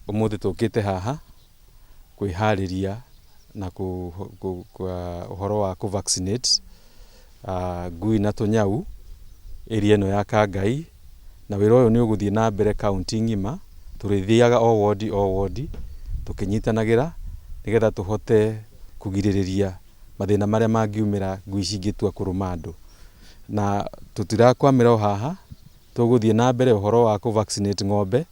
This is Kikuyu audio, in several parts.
Ũmũthĩ tũkĩte haha kwĩharĩria na ũhoro wa kũ vaccinate ngui na tũnyau area ĩno ya Kangai, na wĩra ũyũ nĩ ũgũthiĩ na mbere kaũntĩ ng'ima. Tũrĩthiaga o wodi o wodi tũkĩnyitanagĩra nĩgetha tũhote kũgirĩrĩria mathĩna marĩa mangiumĩra ngui cingĩtua kũrũma andũ. Na tũtirakwamĩra o haha, tũgũthiĩ na mbere ũhoro wa kũ vaccinate ng'ombe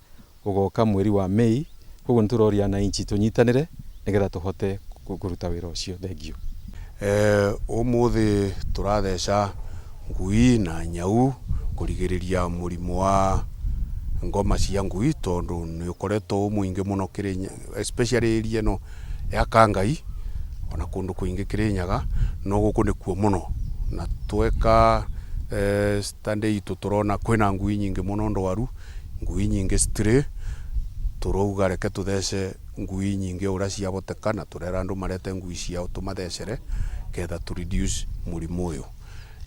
ũgoka mweri wa May, koguo nĩ tũroria wananchi tũnyitanĩre nĩgetha tũhote kũruta wĩra ũcio. Thengiũ. Ũmũthĩ tũratheca ngui na nyau kũrigĩrĩria mũrimũ wa ngoma cia ngui, tondũ nĩ ũkoretwo wĩ mũingĩ mũno Kĩrĩnyaga, especially area ĩno ya Kangai ona kũndũ kũingĩ Kĩrĩnyaga, no gũkũ nĩkuo mũno. Na tweka study itũ tũrona kwĩna ngui nyingĩ mũno ndwaru, ngui nyingĩ stray. Tũrauga reke tũthece ngui nyingĩ o ũrĩa ciahoteka, na tũrera andũ marete ngui ciao tũmathecere ketha tũ reduce mũrimũ ũyũ.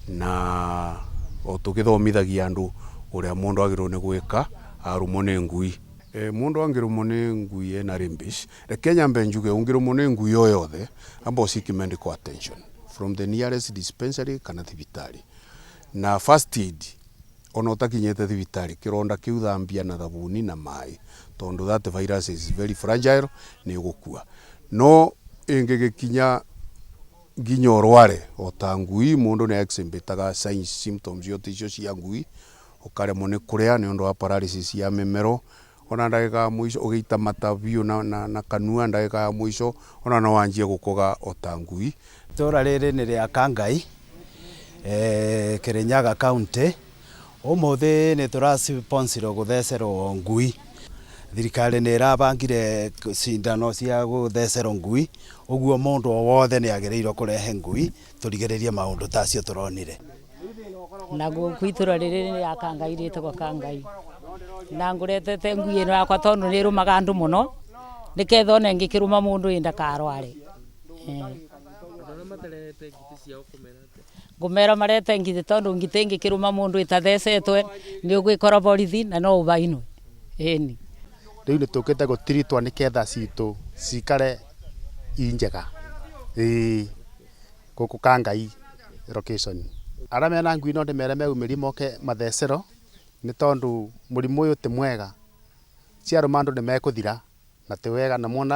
Na o tũgĩthomithagia andũ ũrĩa mũndũ agĩrĩirwo nĩ gwĩka arũmwo nĩ ngui. Mũndũ angĩrũmwo nĩ ngui ena rabies, reke nyambe njuge, ũngĩrũmwo nĩ ngui o yothe, amba ũ seek medical attention from the nearest dispensary kana thibitarĩ. Na first aid, ona ũtakinyĩte thibitarĩ, kĩronda kĩu thambia na thabuni na maĩ, tondũ that virus is very fragile, nĩ ũgũkua. No ĩngĩgĩkinya nginya ũrware o ta ngui, mũndũ nĩ exhibitaga signs, symptoms ciothe icio cia ngui, ũkaremwo nĩ kũrĩa nĩ ũndũ wa paralysis ya mĩmero, ona ndagĩka ya mũico ũgĩita mata biũ na kanua, ndagĩka ya mũico ona no wanjie gũkũga o ta ngui. Itũra rĩrĩ nĩ rĩa Kangai, Kirinyaga County. Ũmũthĩ nĩ tũracibonsirwo gũthecerwo ngui. Thirikari nĩ ĩrabangire cindano cia gũthecerwo ngui, ũguo mũndũ o wothe nĩ agĩrĩirwo kũrehe ngui tũrigĩrĩrie maũndũ ta acio tũronire. Na gũkũ itũra rĩrĩ nĩ rĩa Kangai, rĩtagwo Kangai, na ngũretete ngui ĩno yakwa tondũ nĩ ĩrũmaga andũ mũno, nĩketha ona ĩngĩkĩrũma mũndũ ĩ ndakarware. Ngũmera marete ngitĩ, tondũ ngitĩ ĩngĩkĩrũma mũndũ ĩtathecetwe nĩ ũgwĩkora borithi na no ũbainwe, ĩni. Rĩu nĩ tũkĩte gũtiritwo nĩketha citũ cikare i njega, ĩĩ, gũkũ Kangai location. Arĩa mena ngui no ndĩmere meyumĩrie moke mathecerwo, nĩ tondũ mũrimũ ũyũ ti mwega. Ciarũma andũ nĩ mekũthira na ti wega na mona.